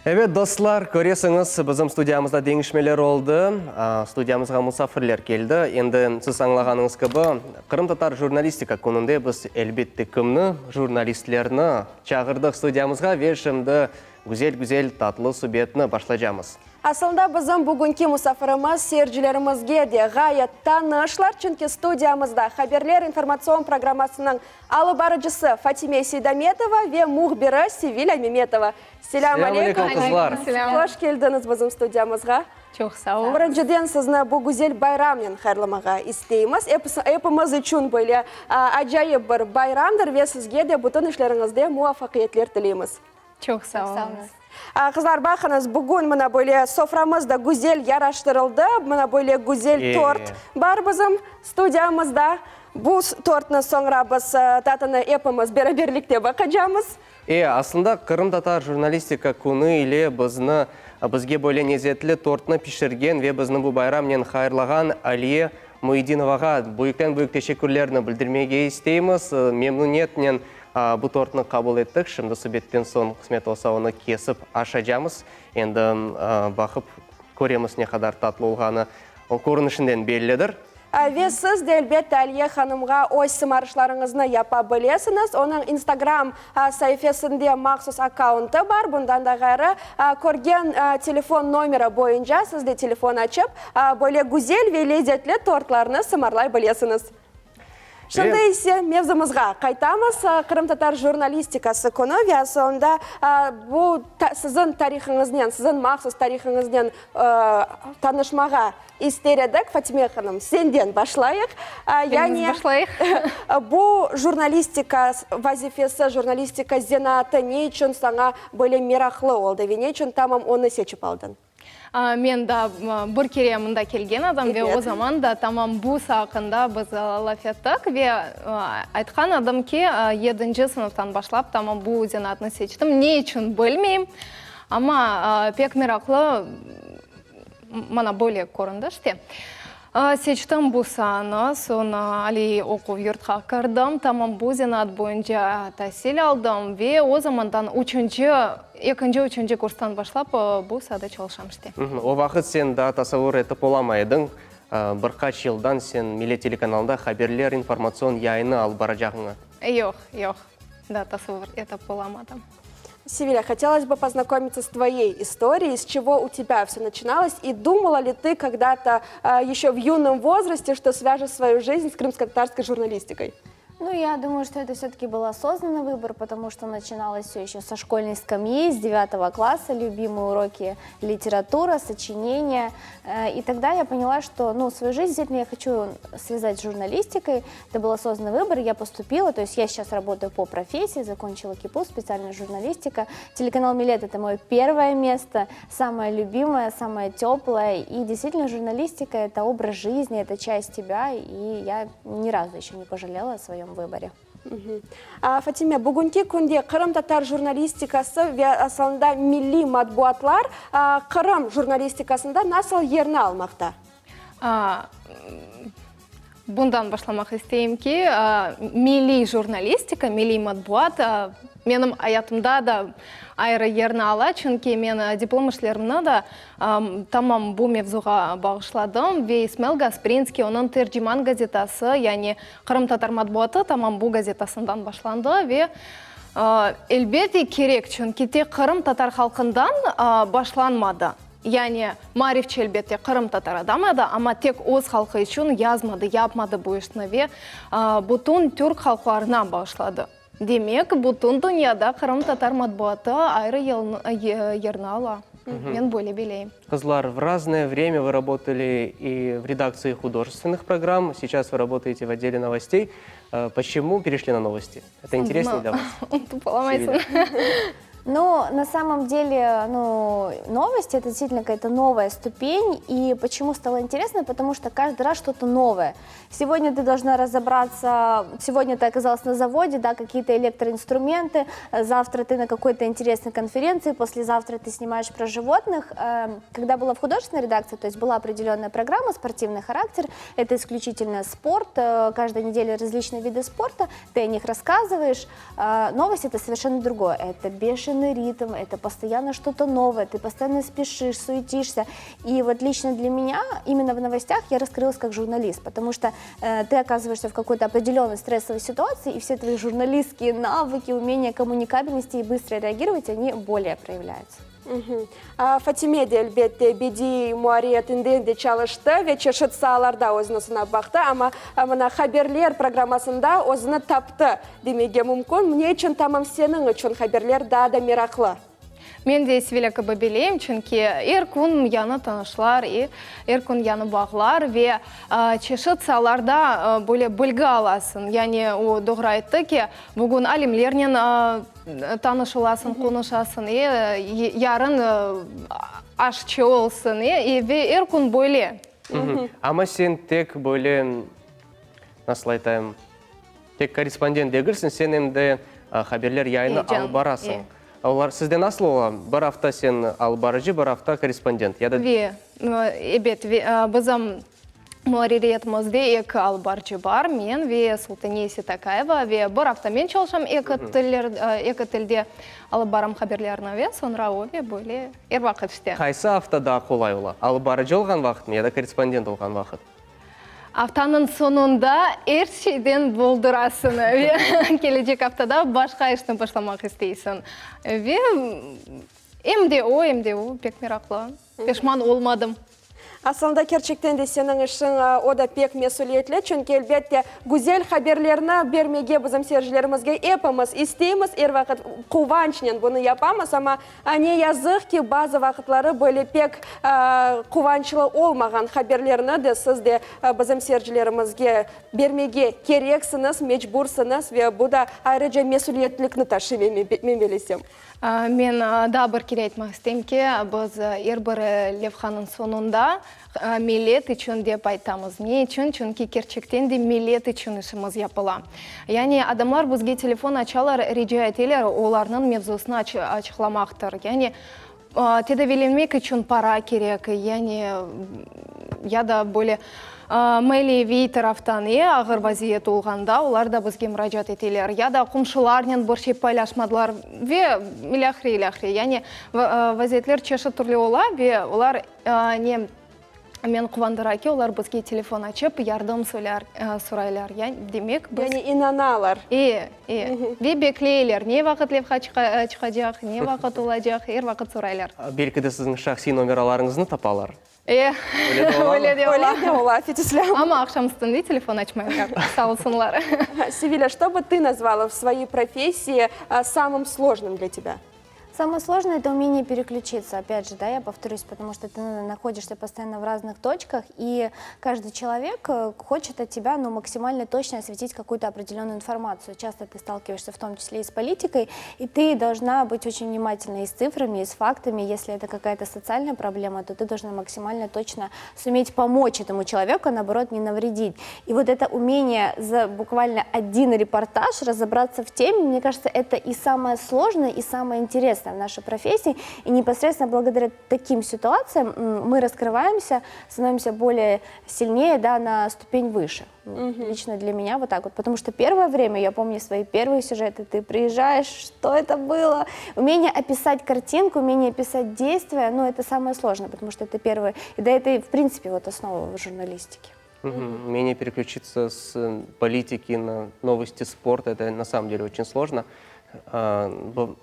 Evet, dostlar, köresiñiz, bizim studiyamızda deñişmeler oldı. Studiyamızğa musafirler keldi. Endi siz añlağanıñız kibi, Qırımtatar jurnalistika kününde biz, elbette, kimni? Jurnalistlerni çağırdıq studiyamızğa ve şimdi güzel-güzel tatlı subetni başlaycamız. Aslında bizim bugünki musafirimiz seyircilerimizge de ğayet tanışlar, çünki studiyamızda Haberler informatsion programmasınıñ alıp barıcısı Fatime Seydametova ve mühbiri Sevilâ Memetova. Selâm aleyküm, qızlar! Hoş keldiñiz bizim studiyamızğa. Çoq sağ ol. Birinciden sizni bu güzel bayramnen hayırlamağa isteymiz. Epimiz içün böyle acayip bir bayramdır ve sizge de bütün işleriñizde muvafaqiyetler tileymiz. Çoq sağ oluñız. Qızlar, baqıñız, bugün mına böyle soframız da güzel yaraştırıldı. Mına böyle güzel tort bar bizim studiyamızda. Bu tortnı soñra biz tatını epimiz beraberlikte baqacamız. Aslında Qırımtatar jurnalistika künü ile bizni, bizge böyle nezetli tortnı pişirgen ve bizni bu bayramnen hayırlağan Aliye Muedinovağa büyükten-büyük teşekkürlerni bildirmege isteymiz. Memnüniyetnen bu tortnı qabul ettik. Şimdi subetten soñ, qısmet olsa, onı kesip aşacamız. Endi baqıp köremiz ne qadar tatlı olğanı, o körünişinden bellidir. Ve siz de, elbette, Aliye hanımğa öz sımarışlarıñıznı yapa bilesiñiz. Onıñ Instagram saifesinde mahsus akkauntı bar. Bundan da ğayrı, körgen telefon nomeri boyunca siz de telefon açıp, böyle güzel ve lezetli tortlarnı sımarlay bilesiñiz. Şimdi ise mevzumızğa qaytamız. Qırımtatar jurnalistikası künü ve asılında bu siziñ tarihıñıznen, siziñ mahsus tarihıñıznen tanışmağa ister edik. Fatime hanım, senden başlayıq. Yani, başlayıq. Bu jurnalistika vazifesi, jurnalistika zenaatı ne içün saña böyle meraqlı oldı ve ne içün tamam onı seçip aldıñ? Men daa bir kere mında kelgen edim ve o zaman da tamam bu saa aqqında biz laf ettik ve aytqan edim ki, yedinci sınıftan başlap tamam bu zenaatnı seçtim. Ne içün bilmeyim, amma pek meraqlı maña böyle köründi işte. Seçtim bu saanı, soñ aliy oquv yurtqa kirdim, tamam bu zenaat boyunca tasil aldım ve o zamandan üçünci, ekinci, üçünci kurstan başlap bu saada çalışam işte. O vaqıt sen daa tasavvur etip olamay ediñ, bir qaç yıldan sen Millet telekanalında haberler informatsion yayını alıp baracağıñı. Yoq, yoq, daa tasavvur etip olamadım. Севиля, хотелось бы познакомиться с твоей историей, с чего у тебя все начиналось, и думала ли ты когда-то еще в юном возрасте, что свяжешь свою жизнь с крымско-татарской журналистикой? Ну, я думаю, что это все-таки был осознанный выбор, потому что начиналось все еще со школьной скамьи, с 9 класса, любимые уроки литература, сочинения. И тогда я поняла, что, ну, свою жизнь действительно я хочу связать с журналистикой. Это был осознанный выбор, я поступила, то есть я сейчас работаю по профессии, закончила КИПУ, специальная журналистика. Телеканал «Милет» — это мое первое место, самое любимое, самое теплое. И действительно журналистика — это образ жизни, это часть тебя, и я ни разу еще не пожалела о своем выборе. Fatime, bugünki künde qırımtatar jurnalistikası ve aslında milliy matbuatlar Qırım jurnalistikasında nasıl yerni almaqta? Bundan başlamaq isteyim ki, milliy jurnalistika, milliy matbuat menim ayatımda da ayrı yerni ala, çünki men diplom işlerimni de tamam bu mevzuğa bağışladım ve İsmail Gasprinskiy, onıñ Terciman gazetası, yani qırımtatar matbuatı tamam bu gazetasından başlandı ve elbette kerek, çünki tek qırımtatar halqından başlanmadı. Yani, maarifçi, elbette, qırımtatar adam edi, amma tek öz halqı içün yazmadı, yapmadı bu işni ve bütün türk halqlarına bağışladı. Demek, bütün dünyada qırımtatar matbuatı ayrı yerni ala. Men böyle bileyim. Qızlar, в разное время вы работали и в редакции художественных программ, сейчас вы работаете в отделе новостей. Почему перешли на новости? Это интереснее для вас? Unutıp olamaysıñ. Ну, на самом деле, ну, новости это действительно какая-то новая ступень. И почему стало интересно? Потому что каждый раз что-то новое. Сегодня ты должна разобраться, сегодня ты оказалась на заводе, да, какие-то электроинструменты, завтра ты на какой-то интересной конференции, послезавтра ты снимаешь про животных. Когда была в художественной редакции, то есть была определенная программа, спортивный характер, это исключительно спорт, каждая неделя различные виды спорта, ты о них рассказываешь. Новости это совершенно другое, это бешеный. бешеный ритм, это постоянно что-то новое, ты постоянно спешишь, суетишься. И вот лично для меня именно в новостях я раскрылась как журналист, потому что э, ты оказываешься в какой-то определенной стрессовой ситуации, и все твои журналистские навыки, умения коммуникабельности и быстро реагировать, они более проявляются. Fatime de, elbette, bediiy muarriyetinden de çalıştı ve çeşit saalarda özüni sınap baqtı, amma mına haberler programmasında özüni taptı demege mümkün. Ne içün tamam seniñ içün haberler daa da meraqlı? Men de Sevilâ kibi bileyim, çünki er kün yañı tanışlar, er kün yañı bağlar ve çeşit saalarda böyle bilgi alasıñ. Yani o doğru ayttı ki, bugün alimlernen tanış olasıñ, qonuşasıñ, yarın aşçı olsun, ve er kün böyle. Amma sen tek böyle, nasıl aytayım, tek korrespondent degilsiñ, sen em de haberler yayını alıp barasıñ. Olar sizde nasıl ola? Bir afta sen alıp barıcı, bir afta korrespondent ya da. Ve, ebet, bizim muarririyetimizde eki alıp barıcı bar, men ve Sultaniye Setakayeva, ve bir afta men çalışam eki tiller, eki tilde alıp baram haberlerni, ve soñra o, ve böyle er vaqıt işte. Qaysı afta daa qolay ola, alıp barıcı olğan vaqıtmı ya da korrespondent olğan vaqıt? Aftanıñ soñunda er şeyden boldurasıñ ve kelecek aftada başqa işni başlamaq isteysiñ. Ve em de o, em de o pek meraqlı. Peşman olmadım. Aslında, kerçekten de seniñ işiñ o da pek mesüliyetli, çünki, elbette, güzel haberlerni bermege bizim seyircilerimizge epimiz isteymiz, er vaqıt quvançnen bunı yapamız, amma Ne yazıq ki, bazı vaqıtları böyle pek quvançlı olmağan haberlerni de siz de bizim seyircilerimizge bermege kereksiñiz, mecbursıñız ve bu da ayrıca mesüliyetlikni taşıy, men belesem. Men daa bir kere aytmaq isteyim ki, biz er bir levhanıñ soñunda Millet içün dep aytamız. Ne içün? Çünki kerçekten de millet içün işimiz yapıla. Yani adamlar bizge telefon açalar, rica eteler, olarnıñ mevzusını açıqlamaqtır. Yani tedaviylenmek içün para kerek, yani ya da böyle maliyeviy taraftan ağır vaziyet olğanda olar da bizge muracaat eteler, ya da qomşularnen bir şey paylaşmadılar ve ilâhre, ilâhre. Yani vaziyetler çeşit türlü ola ve olar Ne meni quvandıra ki, olar bizge telefon açıp, yardım soraylar. Yani, demek, biz. Yani inanalar. E, e. Ve bekleyler, ne vaqıt levha çıqacaq, ne vaqıt olacaq, er vaqıt soraylar. Belki de siziñ şahsiy nomeralarıñıznı tapalar. E, öyle de olamı? Öyle de ola. Öyle de ola, Fetislâm. Amma aqşam üstünde telefon açmaylar, sağ olsunlar. Sevilâ, что бы ты назвала в своей профессии самым сложным для тебя? Самое сложное это умение переключиться, опять же, да, я повторюсь, потому что ты находишься постоянно в разных точках, и каждый человек э, хочет от тебя, ну, максимально точно осветить какую-то определенную информацию. Часто ты сталкиваешься в том числе и с политикой, и ты должна быть очень внимательна и с цифрами, и с фактами. Если это какая-то социальная проблема, то ты должна максимально точно суметь помочь этому человеку, а наоборот, не навредить. И вот это умение за буквально один репортаж разобраться в теме, мне кажется, это и самое сложное, и самое интересное в нашей профессии. И непосредственно благодаря таким ситуациям мы раскрываемся, становимся более сильнее, да, на ступень выше. Угу. Лично для меня вот так вот. Потому что первое время, я помню свои первые сюжеты, ты приезжаешь, что это было? Умение описать картинку, умение описать действия, ну, это самое сложное, потому что это первое. И да, это, в принципе, вот основа в журналистике. Угу. Умение переключиться с э, политики на новости спорта, это на самом деле очень сложно. А,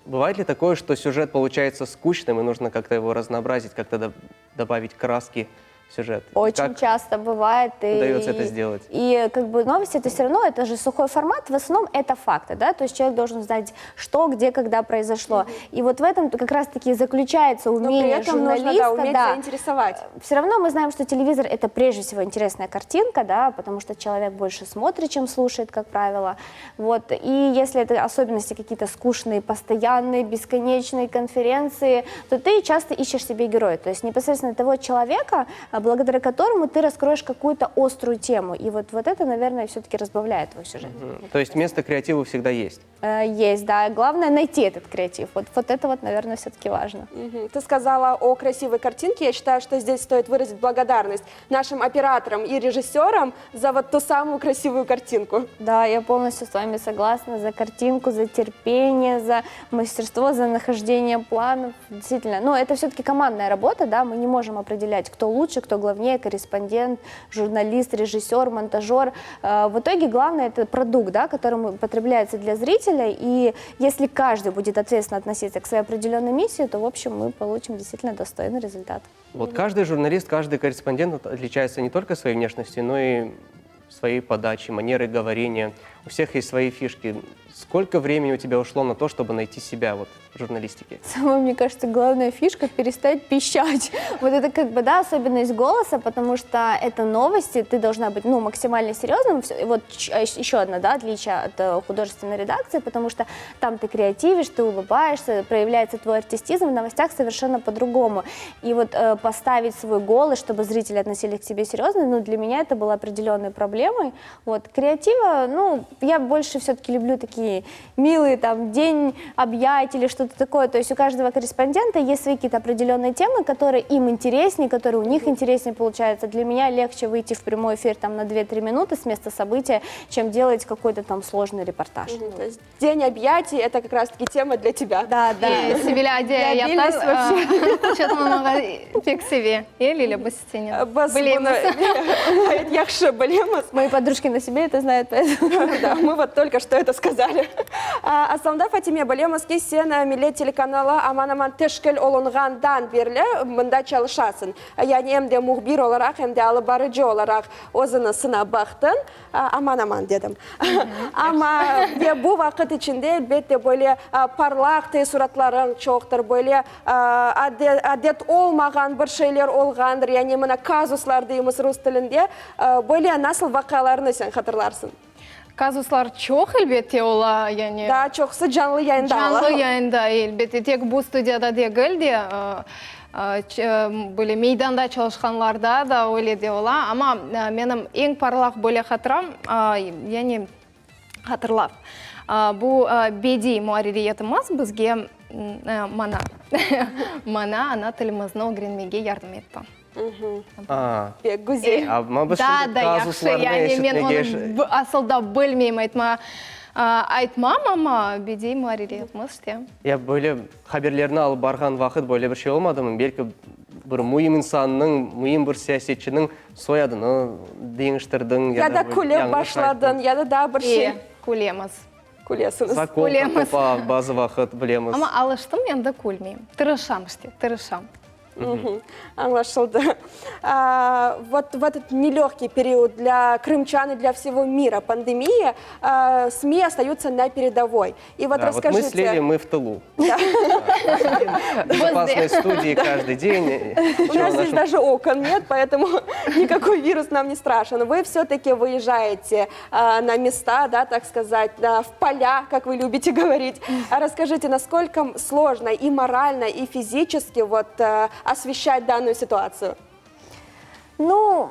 бывает ли такое, что сюжет получается скучным, и нужно как-то его разнообразить, как-то добавить краски сюжет? Очень как часто бывает. И, удается это сделать? И как бы новости это все равно, это же сухой формат, в основном это факты, да, то есть человек должен знать, что, где, когда произошло. И вот в этом как раз-таки заключается умение Но при этом журналиста. Нужно, да, уметь да, заинтересовать. Все равно мы знаем, что телевизор это прежде всего интересная картинка, да, потому что человек больше смотрит, чем слушает, как правило. Вот. И если это особенности какие-то скучные, постоянные, бесконечные конференции, то ты часто ищешь себе героя. То есть непосредственно того человека, а, благодаря которому ты раскроешь какую-то острую тему. И вот, вот это, наверное, все-таки разбавляет твой сюжет. То есть место креативу всегда есть? Есть, да. Главное найти этот креатив. Вот, вот это вот, наверное, все-таки важно. Ты сказала о красивой картинке. Я считаю, что здесь стоит выразить благодарность нашим операторам и режиссерам за вот ту самую красивую картинку. Да, я полностью с вами согласна. За картинку, за терпение, за мастерство, за нахождение планов. Действительно, но это все-таки командная работа, да, мы не можем определять, кто лучше, кто главнее, корреспондент, журналист, режиссер, монтажер. В итоге главное это продукт, да, который потребляется для зрителя, и если каждый будет ответственно относиться к своей определенной миссии, то, в общем, мы получим действительно достойный результат. Вот каждый журналист, каждый корреспондент отличается не только своей внешностью, но и своей подачей, манерой говорения. У всех есть свои фишки. Сколько времени у тебя ушло на то, чтобы найти себя вот в журналистике? Самая, мне кажется, главная фишка – перестать пищать. Вот это как бы, да, особенность голоса, потому что это новости, ты должна быть, ну, максимально серьезным. И вот а еще одно, да, отличие от э, художественной редакции, потому что там ты креативишь, ты улыбаешься, проявляется твой артистизм, в новостях совершенно по-другому. И вот э, поставить свой голос, чтобы зрители относились к тебе серьезно, ну, для меня это было определенной проблемой. Вот, креатива, ну, я больше все-таки люблю такие милые, там, день объятий или что-то такое. То есть у каждого корреспондента есть свои какие-то определенные темы, которые им интереснее, которые у них интереснее получаются. Для меня легче выйти в прямой эфир там на 2-3 минуты с места события, чем делать какой-то там сложный репортаж. То есть день объятий – это как раз-таки тема для тебя. Да, да. Sevilâ Мобильность вообще. Quçaqlamağa pek seve. El ile biz seni Biz bilemiz. bunı yahşı bilemiz. Мои подружки на себе это знают, поэтому... Да, мы вот только что это сказали. Aslında Fatime, bilemiz ki, sen Millet telekanalı aman-aman teşkil olunğandan berli mında çalışasıñ. Yani em de mühbir olaraq, em de alıp barıcı olaraq özüni sınap baqtıñ. Aman-aman dedim. Amma ve bu vaqıt içinde, elbette, böyle parlaq teessuratlarıñ çoqtır, böyle adet olmağan bir şeyler olğandır, yani mına kazuslar deymiz rus tilinde. Böyle nasıl vaqialarnı sen hatırlarsıñ? Kazuslar çoq, elbette, ola, yani. Daa çoqusı canlı yayında ola. Canlı yayında, elbette. Tek bu studiyada degil de, böyle meydanda çalışqanlarda da öyle de ola. Amma menim eñ parlaq böyle hatıram, yani hatırlav, bu bediy muarririyetimiz bizge, maña, maña ana tilimizni ögrenmege yardım etti. Pek güzel. Amma biz Daa şimdi da yahşı, kazuslarnı yani men eşitmege onı asıl da bilmeyim, aytma, aytmam, amma bediy muarririyetimiz işte. Ya böyle haberlerni alıp barğan vaqıt böyle bir şey olmadımı? Belki bir müim insannıñ, müim bir siyasetçiniñ soyadını deñiştirdiñ Ya da böyle külip yañlış başladıñ, ayttıñ? ya da daa bir şey. E, külemiz. Külesiñiz. Zakon Külemiz. qopa bazı vaqıt, bilemiz. Amma alıştım, endi külmeyim. Tırışam işte, tırışam. Añlaşıldı. Вот в этот нелегкий период для крымчан и для всего мира пандемии СМИ остаются на передовой. И вот Да, вот мы расскажите... с Лилей, мы в тылу. Да. Сидим в безопасной студии каждый день. У Ничего нас здесь нашим даже окон нет, поэтому никакой вирус нам не страшен. Вы все-таки выезжаете на места, да, так сказать, да, в поля, как вы любите говорить. А расскажите, насколько сложно и морально, и физически вот освещать данную ситуацию? Ну,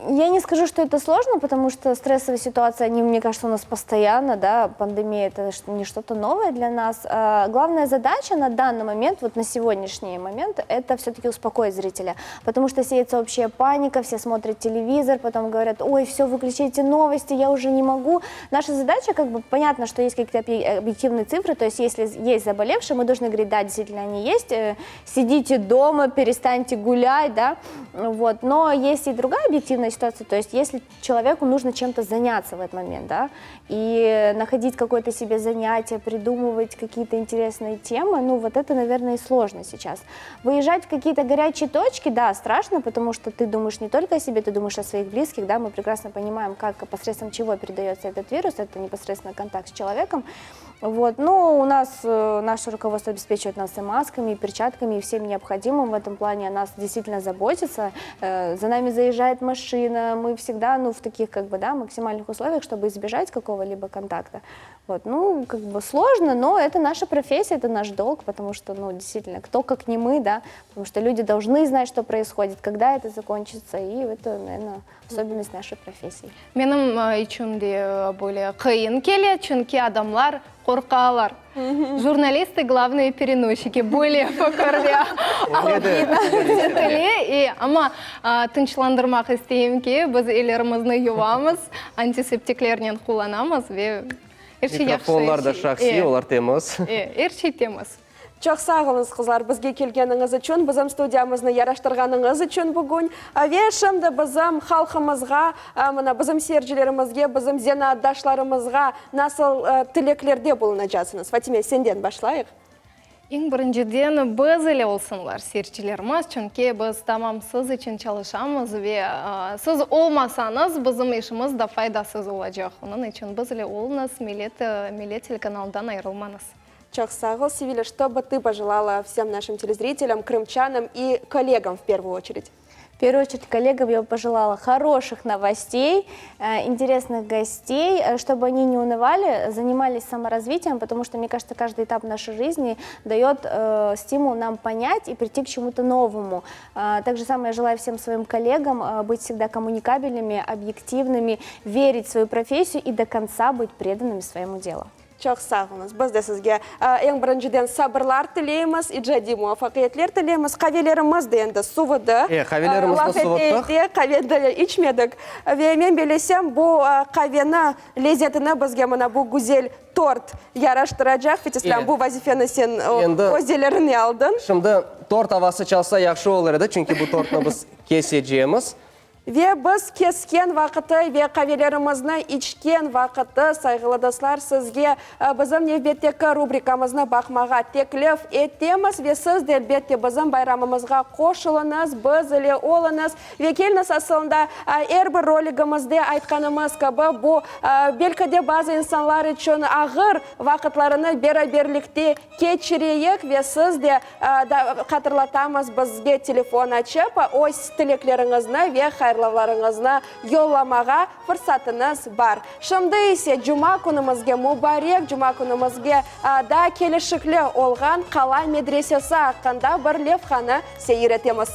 я не скажу, что это сложно, потому что стрессовые ситуации, они, мне кажется, у нас постоянно, да, пандемия это не что-то новое для нас. А, главная задача на данный момент, вот на сегодняшний момент, это все-таки успокоить зрителя, потому что сеется общая паника, все смотрят телевизор, потом говорят, ой, все, выключите новости, я уже не могу. Наша задача, как бы, понятно, что есть какие-то объективные цифры, то есть если есть заболевшие, мы должны говорить, да, действительно они есть, сидите дома, перестаньте гулять, да, вот. Но есть и другая объективная ситуация, то есть если человеку нужно чем-то заняться в этот момент, да, и находить какое-то себе занятие, придумывать какие-то интересные темы, ну вот это, наверное, и сложно сейчас. Выезжать в какие-то горячие точки, да, страшно, потому что ты думаешь не только о себе, ты думаешь о своих близких, да, мы прекрасно понимаем, как посредством чего передается этот вирус, это непосредственно контакт с человеком. Вот. Ну, у нас э, наше руководство обеспечивает нас и масками, и перчатками, и всем необходимым в этом плане о нас действительно заботится. Э, за нами заезжает машина, мы всегда, ну, в таких, как бы, да, максимальных условиях, чтобы избежать какого-либо контакта. Вот, ну, как бы сложно, но это наша профессия, это наш долг, потому что, ну, действительно, кто как не мы, да, потому что люди должны знать, что происходит, когда это закончится, и это, наверное, особенность нашей профессии. Menim içün de böyle qıyın kele, çünki adamlar qorqalar. Jurnalisty glavnıye perenosçiki, böyle fikirde etile. Amma tınçlandırmaq isteyim ki, biz ellerimizni yuvamız, antiseptiklernen qullanamız ve er şey yahşı. Mikrofonlar da şahsiy, olar temiz. Er şey temiz. Çoq sağ oluñız, qızlar, bizge kelgeniñiz içün, bizim studiyamıznı yaraştırğanıñız içün bugün. Ve şimdi bizim halqımızğa, mına, bizim seyircilerimizge, bizim zenaatdaşlarımızğa nasıl tileklerde bulunacasıñız? Fatime, senden başlayıq. Eñ birinciden, biz ile olsunlar seyircilerimiz, çünki biz tamam siz içün çalışamız ve siz olmasañız, bizim işimiz da faydasız olacaq. Onıñ içün biz ile oluñız, Millet, Millet telekanalından ayırılmañız. Çoq sağ ol, Sevilâ, что бы ты пожелала всем нашим телезрителям, крымчанам и коллегам в первую очередь? В первую очередь коллегам я бы пожелала хороших новостей, э, интересных гостей, э, чтобы они не унывали, занимались саморазвитием, потому что, мне кажется, каждый этап нашей жизни дает э, стимул нам понять и прийти к чему-то новому. Э, так же самое я желаю всем своим коллегам э, быть всегда коммуникабельными, объективными, верить в свою профессию и до конца быть преданными своему делу. Çoq sağ oluñız. Biz de sizge eñ birinciden sabırlar tileymiz, icadiy muvafaqiyetler tileymiz. Qavelerimiz de endi suvudı. E, qavelerimizni Laf ete suvuttıq. ete qave de içmedik. Ve men belesem, bu qaveni lezetini bizge mına bu güzel tort yaraştıracaq. Fetislâm, E, bu vazifeni sen endi öz eleriñe aldıñ. Şimdi tort avası çalsa yahşı olur edi, çünki bu tortnı biz kesecemiz. Ve biz kesken vaqıtı ve qavelerimizni içken vaqıtı, sayğılı dostlar, sizge bizim nevbetteki rubrikamıznı baqmağa teklif etemiz ve siz de, elbette, bizim bayramımızğa qoşulıñız, biz ile oluñız ve keliñiz asılında er bir roligimizde aytqanımız kibi, bu, belki de, bazı insanlar içün ağır vaqıtlarını beraberlikte keçireyik ve siz de, Hatırlatamız, bizge telefon açıp, öz tilekleriñizni ve hayırlavlarıñıznı yollamağa fırsatıñız bar. Şimdi ise cuma künümizge, mubarek cuma künümizge daa kelişikli olğan Qalay medresesi aqqında bir levhanı seyir etemiz.